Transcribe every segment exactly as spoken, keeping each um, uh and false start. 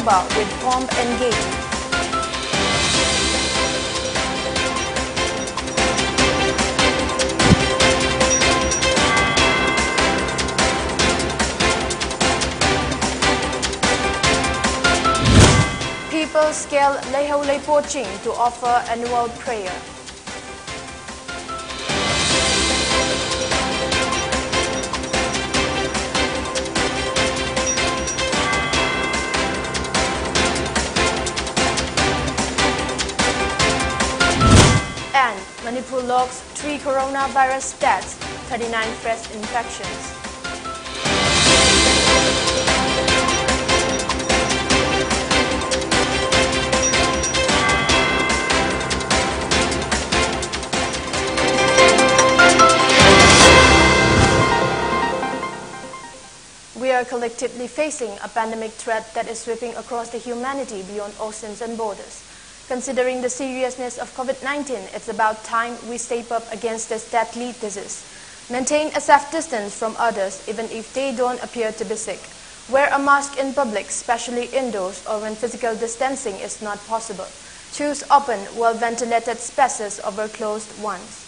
with pomp and gaiety. People scale Leihou Leipo Ching to offer annual prayer. And Manipur logs three coronavirus deaths, thirty-nine fresh infections. We are collectively facing a pandemic threat that is sweeping across the humanity beyond oceans and borders. Considering the seriousness of COVID nineteen, it's about time we step up against this deadly disease. Maintain a safe distance from others, even if they don't appear to be sick. Wear a mask in public, especially indoors or when physical distancing is not possible. Choose open, well ventilated spaces over closed ones.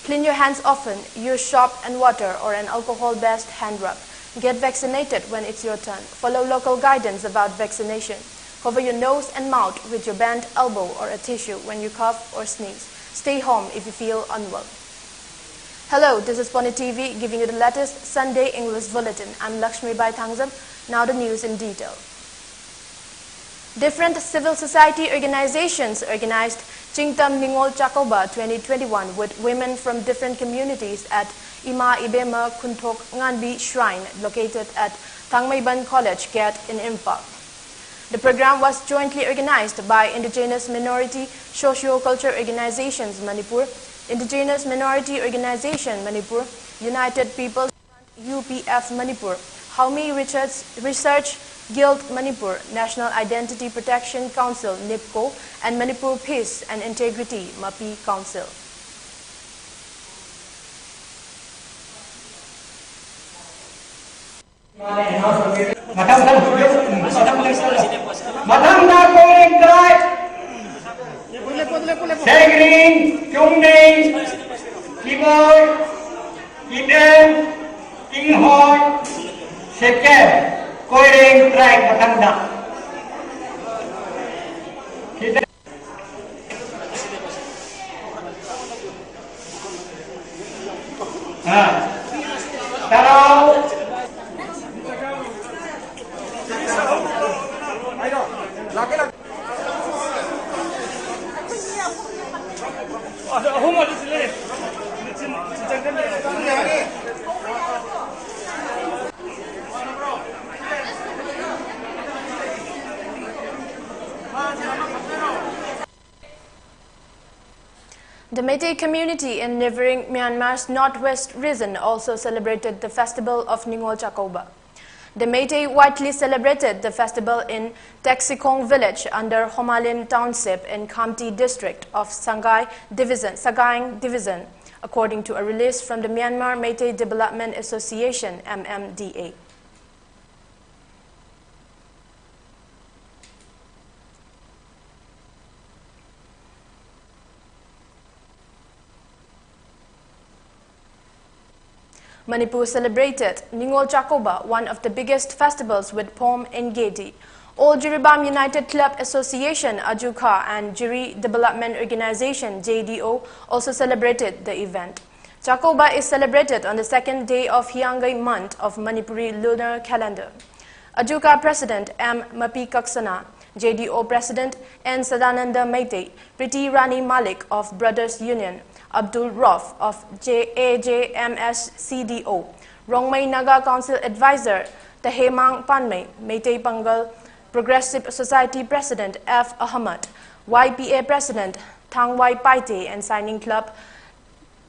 Clean your hands often. Use soap and water or an alcohol based hand rub. Get vaccinated when it's your turn. Follow local guidance about vaccination. Cover your nose and mouth with your bent elbow or a tissue when you cough or sneeze. Stay home if you feel unwell. Hello, this is Pone T V giving you the latest Sunday English bulletin. I'm Lakshmi Bai Thangzam. Now the news in detail. Different civil society organizations organized Chingtam Ningol Chakouba twenty twenty-one with women from different communities at Ima Ibema Khunthok Nganbi Shrine, located at Thangmeiban College Gate in Imphal. The program was jointly organized by Indigenous Minority Socio-Cultural Organizations Manipur, Indigenous Minority Organization Manipur, United People's Front, U P F Manipur, Haumi Research, Research Guild Manipur, National Identity Protection Council, NIPCO, and Manipur Peace and Integrity, MAPI Council. ꯃꯊꯪꯗ ꯀꯣꯔꯦꯡ try, ꯁꯦꯡꯔꯤꯡ, ꯆꯨꯡꯅꯤꯡ, ꯀꯤꯕꯣꯏ, ꯀꯤꯇꯦꯟ, ꯏꯪꯍꯣꯏ, ꯁꯦꯀꯦꯟ, Koireng try ꯃꯊꯪꯗ꯫ ꯇꯔꯥꯎ꯫ The Meitei community in neighboring Myanmar's northwest region also celebrated the festival of Ningol Chakouba. The Meitei widely celebrated the festival in Teksikhong village under Homalin township in Khamti district of Sangai division, Sagaing division, according to a release from the Myanmar Meitei Development Association, M M D A. Manipur celebrated Ningol Chakouba, one of the biggest festivals with pomp and gaiety. All Jiribam United Club Association, Ajuka, and Jiri Development Organization, J D O, also celebrated the event. Chakouba is celebrated on the second day of Hiangai month of Manipuri lunar calendar. Ajuka President M Mapi Kaksana, J D O President N Sadananda Meitei, Priti Rani Malik of Brothers Union, Abdul Rauf of J A J M S C D O, Rongmei Naga Council Advisor Tahemang Panmei, Meitei Pangal Progressive Society President F Ahmad, Y P A President Thangwai Paite, and Signing Club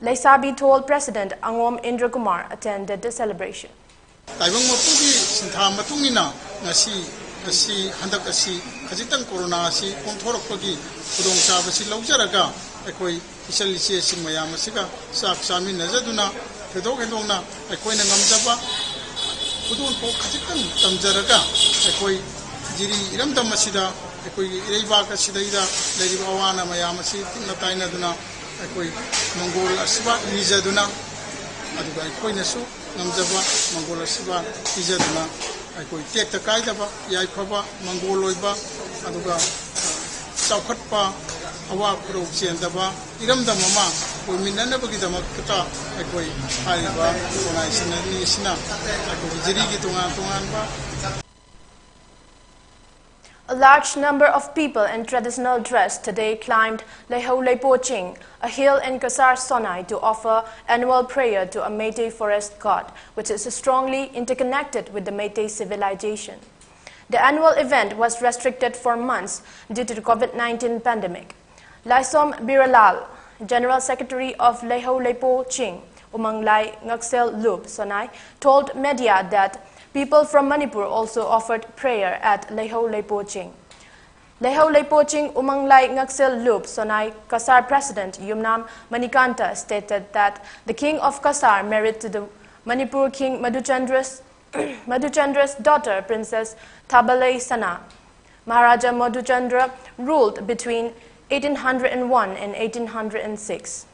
Leisabi Thol President Angom Indra Kumar attended the celebration. ꯇꯥꯏꯕꯪ ꯃꯄꯨꯒꯤ ꯁꯤꯟꯊꯥ ꯃꯇꯨꯡ ꯏꯟꯅ ꯉꯁꯤ, ꯉꯁꯤ ꯍꯟꯗꯛ ꯑꯁꯤ ꯈꯖꯤꯛꯇꯪ corona ꯑꯁꯤ ꯀꯣꯝꯊꯣꯔꯛꯄꯒꯤ ꯈꯨꯗꯣꯡꯆꯥꯕꯁꯤ ꯂꯧꯖꯔꯒ ꯑꯩꯈꯣꯏ ꯏꯆꯜ ꯏꯆꯦꯁꯤꯡ ꯃꯌꯥꯝ ꯑꯁꯤꯒ ꯆꯥꯛ ꯆꯥꯃꯤꯟꯅꯖꯗꯨꯅ ꯊꯣꯏꯗꯣꯛ ꯍꯦꯟꯗꯣꯛꯅ ꯑꯩꯈꯣꯏꯅ ꯉꯝꯖꯕ ꯈꯨꯗꯣꯜꯄꯣꯠ ꯈꯖꯤꯛꯇꯪ ꯇꯝꯖꯔꯒ ꯑꯩꯈꯣꯏ ꯖꯤꯔꯤ ꯏꯔꯝꯗꯝ ꯑꯁꯤꯗ ꯑꯩꯈꯣꯏꯒꯤ ꯏꯔꯩꯕꯥꯛ ꯑꯁꯤꯗꯩꯗ ꯂꯩꯔꯤꯕ ꯑꯋꯥ ꯑꯅꯥ ꯃꯌꯥꯝ ꯑꯁꯤ ꯇꯤꯛꯅ ꯇꯥꯏꯅꯗꯨꯅ ꯑꯩꯈꯣꯏ ꯃꯪꯒꯣꯜ ꯑꯁꯤꯕ ꯅꯤꯖꯗꯨꯅ, ꯑꯗꯨꯒ ꯑꯩꯈꯣꯏꯅꯁꯨ ꯉꯝꯖꯕ ꯃꯪꯒꯣꯜ ꯑꯁꯤꯕ ꯄꯤꯖꯗꯨꯅ ꯑꯩꯈꯣꯏ ꯇꯦꯛꯇ ꯀꯥꯏꯗꯕ, ꯌꯥꯏꯐꯕ, ꯃꯪꯒꯣꯜ ꯑꯣꯏꯕ, ꯑꯗꯨꯒ ꯆꯥꯎꯈꯠꯄ, ꯑꯋꯥ ꯈꯨꯔꯧ ꯆꯦꯟꯗꯕ ꯏꯔꯝꯗꯝ ꯑꯃ ꯑꯣꯏꯃꯤꯟꯅꯅꯕꯒꯤꯗꯃꯛꯇ ꯑꯩꯈꯣꯏ ꯍꯥꯏꯔꯤꯕ organization ꯑꯅꯤ ꯑꯁꯤꯅ ꯑꯩꯈꯣꯏꯒꯤ ꯖꯤꯔꯤꯒꯤ ꯇꯣꯉꯥꯟ ꯇꯣꯉꯥꯟꯕ A large number of people in traditional dress today climbed Leihou Leipo Ching, a hill in Kasar Sonai, to offer annual prayer to a Meitei forest god, which is strongly interconnected with the Meitei civilization. The annual event was restricted for months due to the COVID nineteen pandemic. Laisom Biralal, General Secretary of Leihou Leipo Ching, Umanglai Ngaksel Lup Sonai, told media that people from Manipur also offered prayer at Leihou Leipo Ching. Leihou Leipo Ching Umanglai Ngaksel Lup Sonai Kasar President Yumnam Manikanta stated that the King of Kasar married to the Manipur King Madhuchandra's, Madhuchandra's daughter Princess Thabalei Sana. Maharaja Madhuchandra ruled between eighteen hundred one and eighteen hundred six.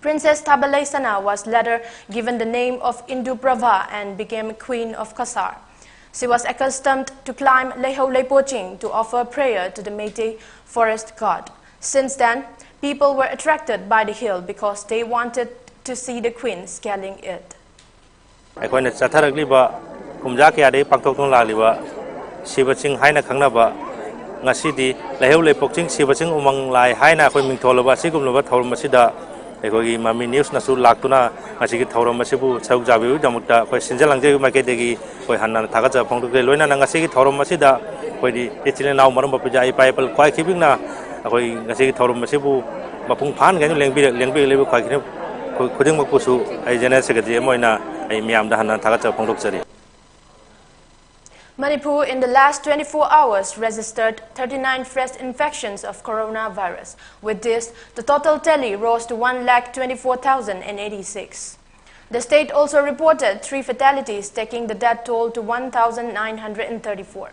Princess Thabalei Sana was later given the name of Indu Prabha and became Queen of Kasar. She was accustomed to climb Leihou Leipo Ching to offer prayer to the Meitei forest god. Since then, people were attracted by the hill because they wanted to see the queen scaling it. ꯑꯩꯈꯣꯏꯅ ꯆꯠꯊꯔꯛꯂꯤꯕ ꯀꯨꯝꯖꯥ ꯀꯌꯥꯗꯒꯤ ꯄꯥꯡꯊꯣꯛꯇꯨꯅ ꯂꯥꯛꯂꯤꯕ ꯁꯤꯕ ꯆꯤꯡ ꯍꯥꯏꯅ ꯈꯪꯅꯕ, ꯉꯁꯤꯗꯤ ꯂꯩꯍꯧ ꯂꯩꯄꯣꯛ ꯆꯤꯡ ꯁꯤꯕ ꯆꯤꯡ ꯎꯃꯪ ꯂꯥꯏ ꯍꯥꯏꯅ ꯑꯩꯈꯣꯏ ꯃꯤꯡꯊꯣꯜꯂꯕ ꯑꯁꯤꯒꯨꯝꯂꯕ ꯊꯧꯔꯝ ꯑꯁꯤꯗ ꯑꯩꯈꯣꯏꯒꯤ ꯃꯃꯤ ꯅ꯭ꯌꯨꯁꯅꯁꯨ ꯂꯥꯛꯇꯨꯅ ꯉꯁꯤꯒꯤ ꯊꯧꯔꯝ ꯑꯁꯤꯕꯨ ꯁꯔꯨꯛ ꯌꯥꯕꯤꯕꯒꯤꯗꯃꯛꯇ ꯑꯩꯈꯣꯏ ꯁꯤꯟꯖ ꯂꯥꯡꯖꯕꯒꯤ ꯃꯥꯏꯀꯩꯗꯒꯤ ꯑꯩꯈꯣꯏ ꯍꯟꯅ ꯊꯥꯒꯠꯆꯕ ꯐꯣꯡꯗꯣꯛꯆꯔꯤ꯫ ꯂꯣꯏꯅꯅ ꯉꯁꯤꯒꯤ ꯊꯧꯔꯝ ꯑꯁꯤꯗ ꯑꯩꯈꯣꯏꯗꯤ ꯏꯆꯤꯜ ꯏꯅꯥꯎ ꯃꯔꯨꯞ ꯃꯄꯤꯖꯥ ꯏꯄꯥ ꯏꯄꯜ ꯈ꯭ꯋꯥꯏ ꯈꯤꯕꯤꯛꯅ ꯑꯩꯈꯣꯏ ꯉꯁꯤꯒꯤ ꯊꯧꯔꯝ ꯑꯁꯤꯕꯨ ꯃꯄꯨꯡ ꯐꯥꯍꯟꯒꯦ ꯍꯥꯏꯅ ꯂꯦꯡꯕꯤꯔꯛ-, ꯂꯦꯡꯕꯤꯔꯛꯂꯤꯕ ꯈ꯭ꯋꯥꯏ ꯈꯤꯕꯤꯛ-, ꯈꯨ-, ꯈꯨꯗꯤꯡꯃꯛꯄꯨꯁꯨ ꯑꯩ ꯖꯦꯅꯔꯦꯜ ꯁꯦꯀ꯭ꯔꯦꯇꯔꯤ ꯑꯃ ꯑꯣꯏꯅ ꯑꯩ ꯃꯤꯌꯥꯝꯗ ꯍꯟꯅ ꯊꯥꯒꯠꯆꯕ ꯐꯣꯡꯗꯣꯛꯆꯔꯤ꯫ Manipur in the last twenty-four hours registered thirty-nine fresh infections of coronavirus. With this, the total tally rose to one lakh twenty-four thousand and eighty-six. The state also reported three fatalities, taking the death toll to one thousand nine hundred and thirty-four.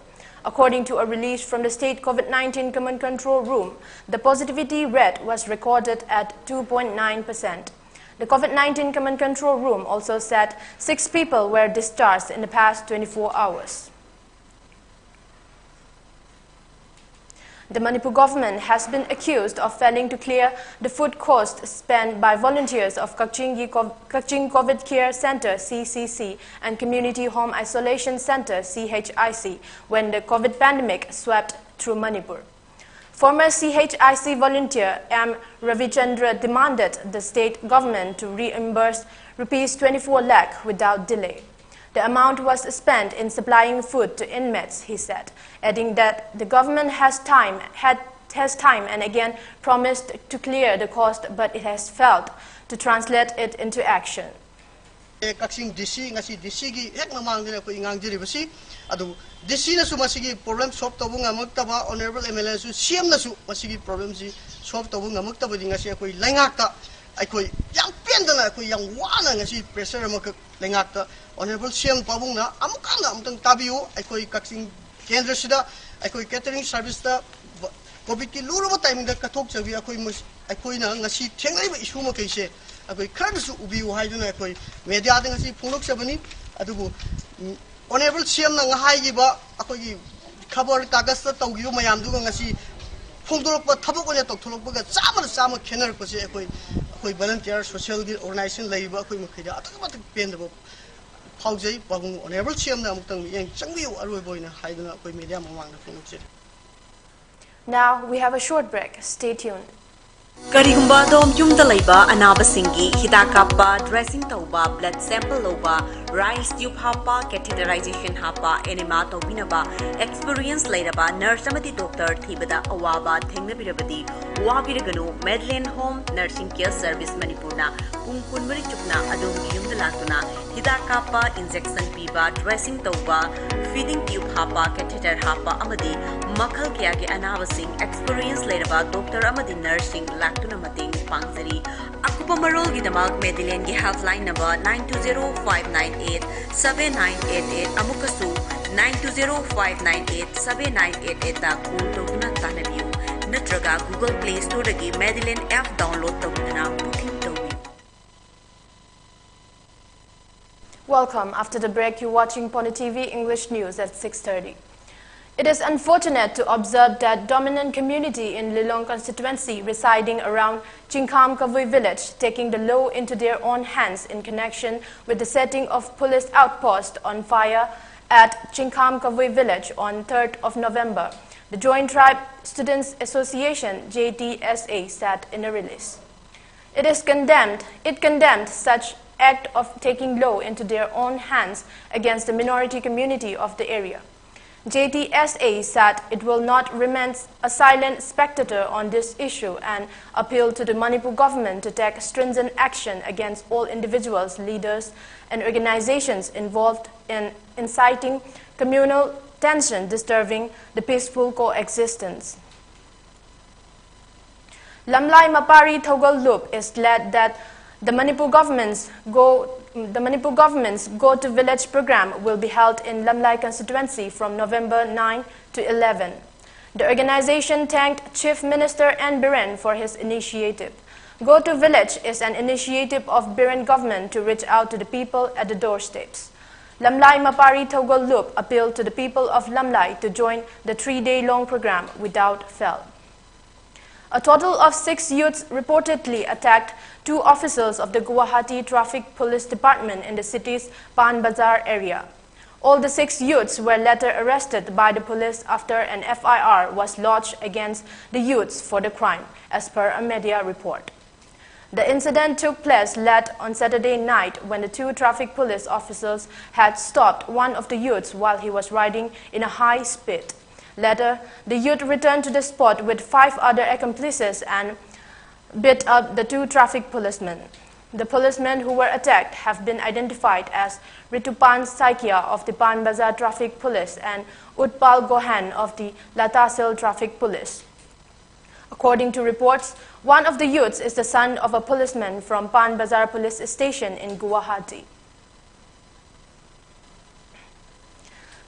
According to a release from the State COVID nineteen Command Control Room, the positivity rate was recorded at two point nine percent. The COVID nineteen Command Control Room also said six people were discharged in the past twenty-four hours. The Manipur government has been accused of failing to clear the food cost spent by volunteers of Kakching, Kakching COVID Care Center, C C C, and Community Home Isolation Center, C H I C, when the COVID pandemic swept through Manipur. Former C H I C volunteer M Ravichandra demanded the state government to reimburse rupees twenty-four lakh without delay. The amount was spent in supplying food to inmates, he said, adding that the government has time, had, has time and again promised to clear the cost, but it has failed to translate it into action. ꯑꯦ, ꯀꯛꯆꯤꯡ ꯗꯤ ꯁꯤ, ꯉꯁꯤ ꯗꯤ ꯁꯤꯒꯤ ꯍꯦꯛ ꯃꯃꯥꯡꯗꯅ ꯑꯩꯈꯣꯏ ꯉꯥꯡꯖꯔꯤꯕꯁꯤ, ꯑꯗꯨ ꯗꯤ ꯁꯤꯅꯁꯨ ꯃꯁꯤꯒꯤ problem solve ꯇꯧꯕ ꯉꯝꯃꯛꯇꯕ, honourable M L ꯑꯦꯁꯨ, ꯁꯤ ꯑꯦꯝꯅꯁꯨ ꯃꯁꯤꯒꯤ ꯄ꯭ꯔꯣꯕ꯭ꯂꯦꯝꯁꯤ ꯁꯣꯜꯕ ꯇꯧꯕ ꯉꯝꯃꯛꯇꯕꯗꯤ ꯉꯁꯤ ꯑꯩꯈꯣꯏ ꯂꯩꯉꯥꯛꯇ ꯑꯩꯈꯣꯏ ꯌꯥꯝ ꯄꯦꯟꯗꯅ, ꯑꯩꯈꯣꯏ ꯌꯥꯝ ꯋꯥꯅ ꯉꯁꯤ ꯄ꯭ꯔꯦꯁꯔ ꯑꯃꯈꯛ ꯂꯩꯉꯥꯛꯇ ꯑꯣꯅꯔꯦꯕꯜ ꯁꯤ ꯑꯦꯝ ꯄꯥꯕꯨꯡꯅ ꯑꯃꯨꯛ ꯍꯟꯅ ꯑꯃꯨꯛꯇꯪ ꯇꯥꯕꯤꯌꯨ꯫ ꯑꯩꯈꯣꯏ ꯀꯛꯆꯤꯡ ꯀꯦꯟꯗ꯭ꯔꯁꯤꯗ ꯑꯩꯈꯣꯏ ꯀꯦꯇꯔꯤꯡ ꯁꯥꯔꯚꯤꯁꯇ ꯕ-, ꯀꯣꯚꯤꯗꯀꯤ ꯂꯨꯔꯕ ꯇꯥꯏꯃꯤꯡꯗ ꯀꯠꯊꯣꯛꯆꯕꯤ ꯑꯩꯈꯣꯏ ꯃꯁ-, ꯑꯩꯈꯣꯏꯅ ꯉꯁꯤ ꯊꯦꯡꯅꯔꯤꯕ ꯏꯁꯨ ꯃꯈꯩꯁꯦ ꯑꯩꯈꯣꯏ ꯈꯔꯗꯁꯨ ꯎꯕꯤꯌꯨ ꯍꯥꯏꯗꯨꯅ ꯑꯩꯈꯣꯏ ꯃꯦꯗꯤꯌꯥꯗ ꯉꯁꯤ ꯐꯣꯡꯗꯣꯛꯆꯕꯅꯤ꯫ ꯑꯗꯨꯕꯨ, ꯎꯝ, ꯑꯣꯅꯔꯦꯕꯜ ꯁꯤ ꯑꯦꯝꯅ ꯉꯍꯥꯏꯒꯤꯕ ꯑꯩꯈꯣꯏꯒꯤ ꯈꯕꯔ ꯀꯥꯒꯖꯇ ꯇꯧꯈꯤꯕ ꯃꯌꯥꯝꯗꯨꯒ ꯉꯁꯤ ꯐꯣꯡꯗꯣꯔꯛꯄ, ꯊꯕꯛ ꯑꯣꯏꯅ ꯇꯧꯊꯣꯔꯛꯄꯒ ꯆꯥꯝꯃꯗ ꯆꯥꯝꯃ ꯈꯦꯠꯅꯔꯛꯄꯁꯦ ꯑꯩꯈꯣꯏ, ꯑꯩꯈꯣꯏ ꯚꯣꯂꯟꯇꯤꯌꯔ, ꯁꯣꯁꯤꯌꯦꯜꯒꯤ ꯑꯣꯔꯒꯅꯥꯏꯖꯦꯁꯟ ꯂꯩꯔꯤꯕ ꯑꯩꯈꯣꯏ ꯃꯈꯩꯗ ꯑꯗꯨꯛꯀꯤ ꯃꯇꯤꯛ ꯄꯦꯟꯗꯕ ꯐꯥꯎꯖꯩ꯫ ꯄꯥꯕꯨꯡ ꯑꯣꯅꯔꯦꯕꯜ ꯁꯤ ꯑꯦꯝꯅ ꯑꯃꯨꯛꯇꯪ ꯃꯤꯠꯌꯦꯡ ꯆꯪꯕꯤꯌꯨ ꯑꯔꯣꯏꯕ ꯑꯣꯏꯅ ꯍꯥꯏꯗꯨꯅ ꯑꯩꯈꯣꯏ ꯃꯦꯗꯤꯌꯥ ꯃꯃꯥꯡꯗ ꯐꯣꯡꯗꯣꯛꯆꯔꯤ꯫ Now we have a short break. Stay tuned. ꯀꯔꯤꯒꯨꯝꯕ ꯑꯗꯣꯝ ꯌꯨꯝꯗ ꯂꯩꯕ ꯑꯅꯥꯕꯁꯤꯡꯒꯤ ꯍꯤꯗꯥꯛ ꯀꯥꯞꯄ, ꯗ꯭ꯔꯦꯁꯤꯡ ꯇꯧꯕ, ꯕ꯭ꯂꯗ ꯁꯦꯝꯄꯜ ꯂꯧꯕ, ꯔꯥꯏꯁ ꯇ꯭ꯌꯨꯕ ꯍꯥꯞꯄ, ꯀꯦꯊꯤꯇꯔꯥꯏꯖꯦꯁꯟ ꯍꯥꯞꯄ, ꯑꯦꯅꯦꯃꯥ ꯇꯧꯕꯤꯅꯕ ꯑꯦꯛꯁꯄꯤꯔꯤꯌꯦꯟꯁ ꯂꯩꯔꯕ ꯅꯔꯁ ꯑꯃꯗꯤ ꯗꯣꯛꯇꯔ ꯊꯤꯕꯗ ꯑꯋꯥꯕ ꯊꯦꯡꯅꯕꯤꯔꯕꯗꯤ, ꯋꯥꯕꯤꯔꯒꯅꯨ, ꯃꯦꯗꯂꯦꯟ ꯍꯣꯝ ꯅꯔꯁꯤꯡ ꯀꯦꯌꯔ ꯁꯔꯚꯤꯁ ꯃꯅꯤꯄꯨꯔꯅ ꯄꯨꯡ ꯀꯨꯟꯃꯔꯤ ꯆꯨꯞꯅ ꯑꯗꯣꯝꯒꯤ ꯌꯨꯝꯗ ꯂꯥꯛꯇꯨꯅ ꯍꯤꯗꯥꯛ ꯀꯥꯞꯄ, ꯏꯟꯖꯦꯛꯁꯟ ꯄꯤꯕ, ꯗ꯭ꯔꯦꯁꯤꯡ ꯇꯧꯕ, ꯐꯤꯗꯤꯡ ꯇ꯭ꯌꯨꯕ ꯍꯥꯞꯄ, ꯀꯦꯊꯦꯇꯔ ꯍꯥꯞꯄ ꯑꯃꯗꯤ ꯃꯈꯜ ꯀꯌꯥꯒꯤ ꯑꯅꯥꯕꯁꯤꯡ ꯑꯦꯛꯁꯄꯤꯔꯤꯌꯦꯟꯁ ꯂꯩꯔꯕ ꯗꯣꯛꯇꯔ ꯑꯃꯗꯤ ꯅꯔꯁꯁꯤꯡ ꯂꯥꯛꯇꯨꯅ ꯃꯇꯦꯡ ꯄꯥꯡꯖꯔꯤ꯫ ꯑꯀꯨꯞꯄ ꯃꯔꯣꯜꯒꯤꯗꯃꯛ ꯃꯦꯗꯂꯦꯟꯒꯤ helpline number nine two zero five nine eight seven nine eight eight ꯑꯃꯨꯛꯀꯁꯨ nine two zero five nine eight seven nine eight eight call ꯇꯧꯗꯨꯅ ꯇꯥꯟꯅꯕꯤꯌꯨ, ꯅꯠꯇ꯭ꯔꯒ Google Play Storeꯗꯒꯤ ꯃꯦꯗꯂꯦꯟ ꯑꯦꯞ ꯗꯥꯎꯟꯂꯣꯗ ꯇꯧꯗꯨꯅ ꯕꯨꯀꯤꯡ ꯇꯧꯕꯤꯌꯨ꯫ Welcome. After the break, you're watching Pone T V English News at six thirty. It is unfortunate to observe that dominant community in Lilong constituency residing around Chingkham Kavui village taking the law into their own hands in connection with the setting of police outpost on fire at Chingkham Kavui village on third of November, the Joint Tribe Students Association, J T S A, said in a release. It is condemned, it condemned such act of taking law into their own hands against the minority community of the area. J T S A said it will not remain a silent spectator on this issue and appeal to the Manipur government to take stringent action against all individuals, leaders, and organizations involved in inciting communal tension, disturbing the peaceful coexistence. Lamlai Mapari Thogal Lup is glad that the Manipur government's Go, the Manipur government's Go to Village program will be held in Lamlai constituency from November nine to eleven. The organization thanked Chief Minister N Biren for his initiative. Go to Village is an initiative of Biren government to reach out to the people at the doorsteps. Lamlai Mapari Thogal Lup appealed to the people of Lamlai to join the three-day-long program without fail. A total of six youths reportedly attacked two officers of the Guwahati Traffic Police Department in the city's Pan Bazar area. All the six youths were later arrested by the police after an F I R was lodged against the youths for the crime, as per a media report. The incident took place late on Saturday night when the two traffic police officers had stopped one of the youths while he was riding in a high speed. Later, the youth returned to the spot with five other accomplices and beat up the two traffic policemen. The policemen who were attacked have been identified as Ritupan Saikia of the Pan Bazar Traffic Police and Utpal Gohan of the Latasil Traffic Police. According to reports, one of the youths is the son of a policeman from Pan Bazar Police Station in Guwahati.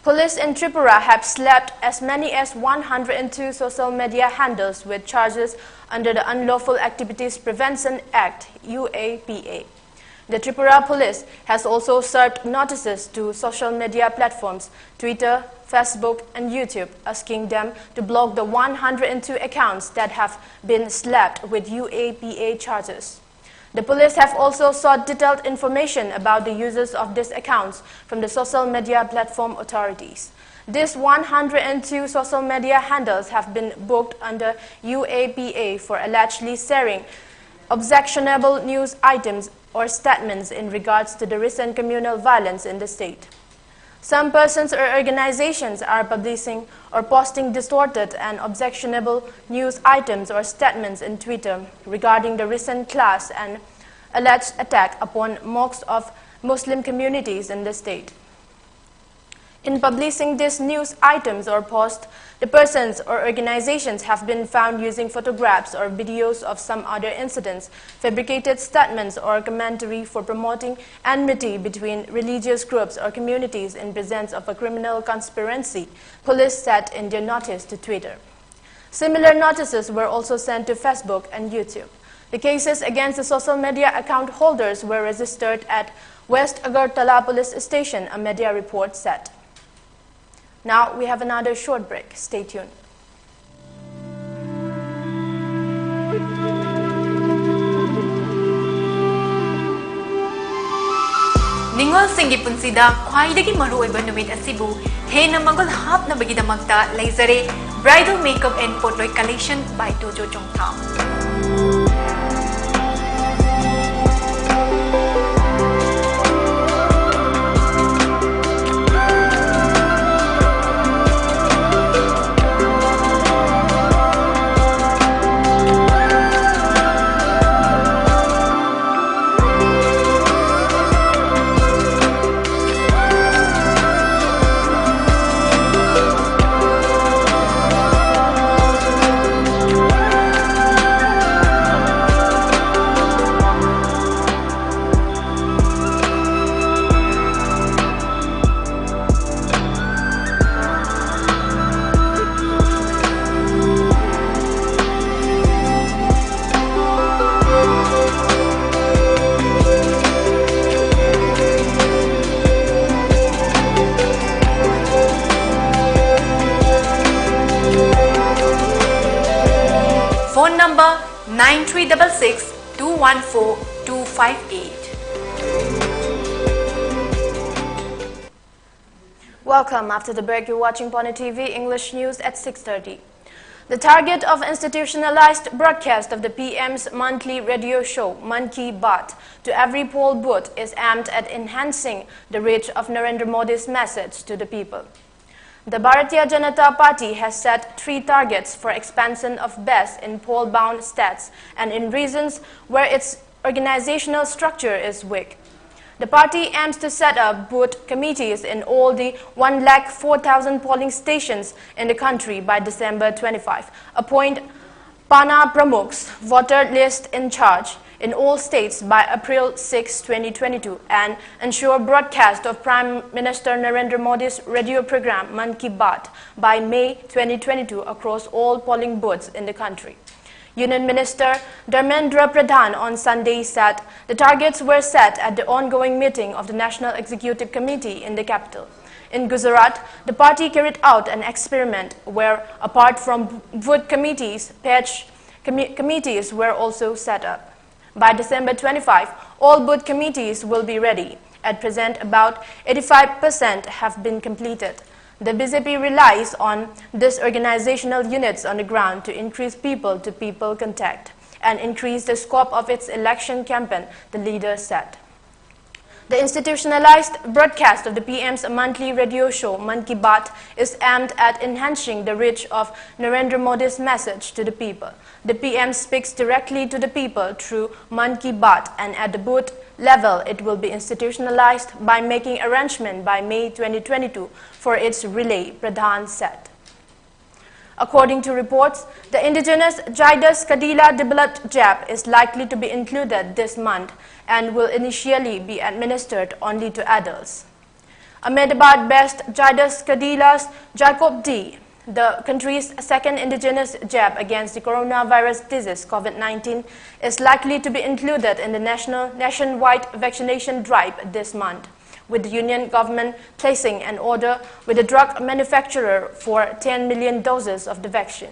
Police in Tripura have slapped as many as one hundred and two social media handles with charges under the Unlawful Activities Prevention Act, U A P A. The Tripura Police has also served notices to social media platforms, Twitter, Facebook, and YouTube, asking them to block the one hundred and two accounts that have been slapped with U A P A charges. The police have also sought detailed information about the users of these accounts from the social media platform authorities. These one hundred and two social media handles have been booked under U A P A for allegedly sharing objectionable news items or statements in regards to the recent communal violence in the state. Some persons or organizations are publishing or posting distorted and objectionable news items or statements in Twitter regarding the recent clash and alleged attack upon mosques of Muslim communities in the state. In publishing these news items or posts, the persons or organizations have been found using photographs or videos of some other incidents, fabricated statements or commentary for promoting enmity between religious groups or communities in presence of a criminal conspiracy, police said in their notice to Twitter. Similar notices were also sent to Facebook and YouTube. The cases against the social media account holders were registered at West Agartala Police Station, a media report said. Now we have another short break. Stay tuned. ꯅꯤꯡꯉꯣꯜꯁꯤꯡꯒꯤ ꯄꯨꯟꯁꯤꯗ ꯈ꯭ꯋꯥꯏꯗꯒꯤ ꯃꯔꯨꯑꯣꯏꯕ ꯅꯨꯃꯤꯠ ꯑꯁꯤꯕꯨ ꯍꯦꯟꯅ ꯃꯒꯨꯟ ꯍꯥꯞꯅꯕꯒꯤꯗꯃꯛꯇ ꯂꯩꯖꯔꯦ Bridal Makeup and Potloy Collection by Tojo Chongtham. nine three double six two one four two five eight. Welcome. After the break, you're watching Pone T V English News at six thirty. The target of institutionalized broadcast of the P M's monthly radio show, Mann Ki Baat, to every poll booth is aimed at enhancing the reach of Narendra Modi's message to the people. The Bharatiya Janata Party has set three targets for expansion of base in poll-bound states and in regions where its organizational structure is weak. The party aims to set up booth committees in all the one lakh four thousand polling stations in the country by December twenty-five, appoint Pana Pramukhs, voter list in charge, in all states by April sixth, twenty twenty-two, and ensure broadcast of Prime Minister Narendra Modi's radio program Mann Ki Baat by May twenty twenty-two across all polling booths in the country. Union Minister Dharmendra Pradhan on Sunday said the targets were set at the ongoing meeting of the National Executive Committee in the capital. In Gujarat, the party carried out an experiment where, apart from booth committees, page commi- committees were also set up. By December twenty-five, all booth committees will be ready. At present, about eighty-five percent have been completed. The B J P relies on these organizational units on the ground to increase people-to-people contact and increase the scope of its election campaign, the leader said. The institutionalized broadcast of the P M's monthly radio show, Mann Ki Baat, is aimed at enhancing the reach of Narendra Modi's message to the people. The P M speaks directly to the people through Mann Ki Baat, and at the booth level, it will be institutionalized by making arrangement by May twenty twenty-two for its relay, Pradhan said. According to reports, the indigenous Zaydus Kadila developed jab is likely to be included this month and will initially be administered only to adults. Ahmedabad-based Zaydus Kadila's Jacob D, the country's second indigenous jab against the coronavirus disease COVID nineteen, is likely to be included in the national nationwide vaccination drive this month, with the union government placing an order with the drug manufacturer for ten million doses of the vaccine.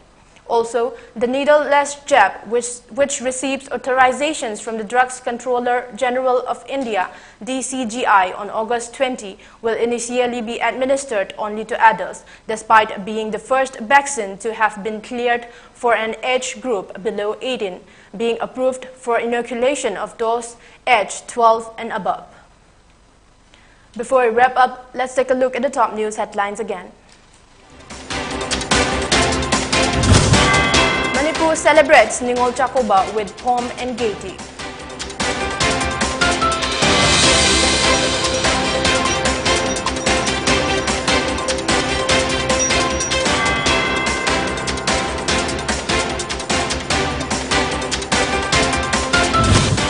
Also, the needleless jab, which, which receives authorizations from the Drugs Controller General of India, D C G I, on August twenty, will initially be administered only to adults, despite being the first vaccine to have been cleared for an age group below eighteen, being approved for inoculation of those aged twelve and above. Before we wrap up, let's take a look at the top news headlines again. Manipur celebrates Ningol Chakouba with pomp and gaiety.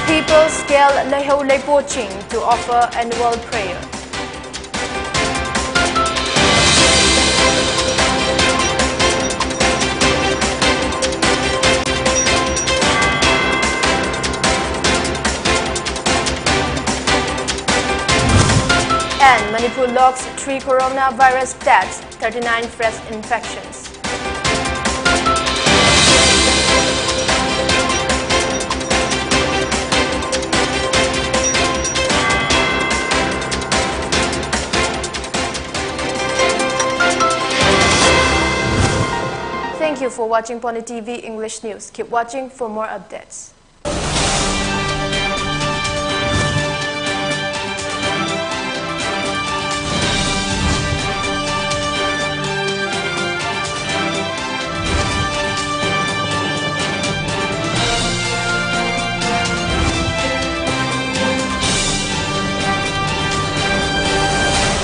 People scale Leihou Leipo Ching to offer annual prayer. And Manipur logs three coronavirus deaths, thirty-nine fresh infections. Thank you for watching Pawnee T V English News. Keep watching for more updates.